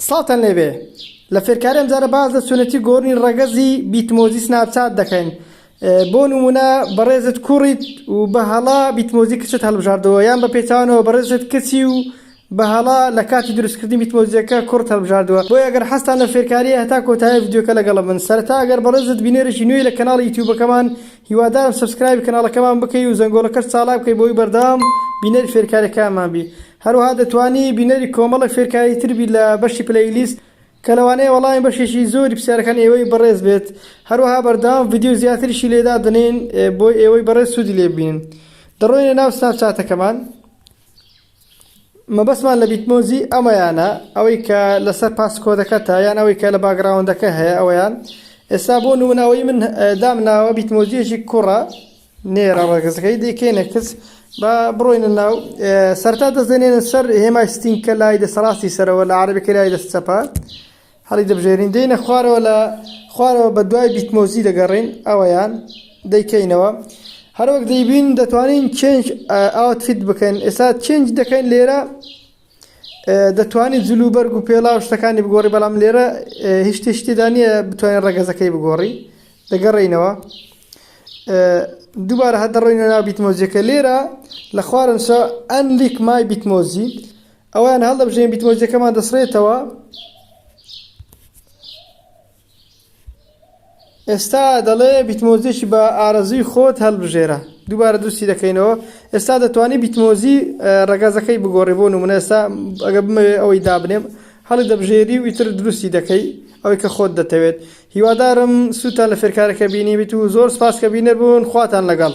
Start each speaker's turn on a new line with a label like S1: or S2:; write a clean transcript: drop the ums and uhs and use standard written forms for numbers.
S1: سڵاوتان لێبێ لە فێرکاری ئەمجارە باس لە چۆنێتی گۆڕینی ڕەگەزی Bitmoji سناپچات دەکەین بۆ نمونە بەڕێزت کوڕیت و بە هەڵە Bitmoji کچت هەڵبژاردەوە یان بە پێچوانەوە بەڕێزت کچی و بە هەڵە لە کاتی دروستکردنی Bitmoji ەکە کوڕت هەڵبژاردووە بۆیە ئەگەر حەزتان لە فێرکاریە هەتا کۆتایی ڤیدیۆکە لەگەڵم بن سەرەتا ئەگەر بەڕێزت بینەرێکی نوێی لە کەناڵی یوتیوبەکەمان هیوادارم subscribe ی کەناڵەکەمان بکەی و زەنگۆڵەکەش چالاک بکەی بۆی بەردەوام بینەری فێرکاریەکانمان بی هەروەها دەتوانی بینەری کۆمەڵێک فێرکاری تر بی لە بەشی playlist کە لەوانەیە وەڵامی بەشێکی زۆری پرسیارەکانی ئێوەی بەڕێز بێت هەروەها بەردەوام ڤیدیۆ زیاتریشی لێ دادەنێین بۆی ئێوەی بەڕێز سوودی لێ ببینن دەڕۆینە ناو سناپچاتەکەمان مەبەستمان لە Bitmoji ئەمەیانە ئەوەی کە لەسەر passcode ەکەتە یان ئەوەی کە لە background ەکە هەیە ئەوەیان ئێستا بۆ نمونە ئەوەی من دامناوە Bitmoji یەکی کوڕە نێرە ڕەگەزەکەی دەیکەینە کچ با بڕۆینە ناو سەرتا دەست دەنێنە سەر هێمای setting کە لای دەسەڕاستی سەرەوە لە عەرەبیەکە لای دەست چەپە هەڵی دەبژێرین دێینە خوارەوە لە خوارەوە بە دوای Bitmoji دەگەڕین ئەوەیان دەیکەینەوە هەروەک دەیبین دەتوانین change outfit بکەین ئێستا change دەکەین لێرە دەتوانیت جل و بەرگ و پێڵاو شتەکانی بگۆڕی بەڵام لێرە هیچ شتێکی تێدا نییە بتوانین ڕەگەزەکەی بگۆڕی دەگەڕێینەوە دووبارە هەر دەڕۆینە ناو Bitmoji ەکە لێرە لە خوارنسە unlike my Bitmoji ئەویان هەڵدەبژێن Bitmoji ەکەمان دەسڕێتەوە ئێستا دەڵێ Bitmoji ێکی بە ئارەزووی خۆت هەڵبژێرە دووبارە دروستی دەکەینەوە ئێستا دەتوانی Bitmoji ڕەگەزەکەی بگۆڕی بۆ نمونە ئێستا ئەگە بمەوێ ئەوەی دابنێم هەڵی دەبژێری و ئیتر دروستی دەکەی ئەوەی کە خۆت دەتەوێت هیوادارم سوودتان لە فێرکارەکە بینیبیت و زۆر سپاس کە بینەر بوون خواتان لەگەڵ.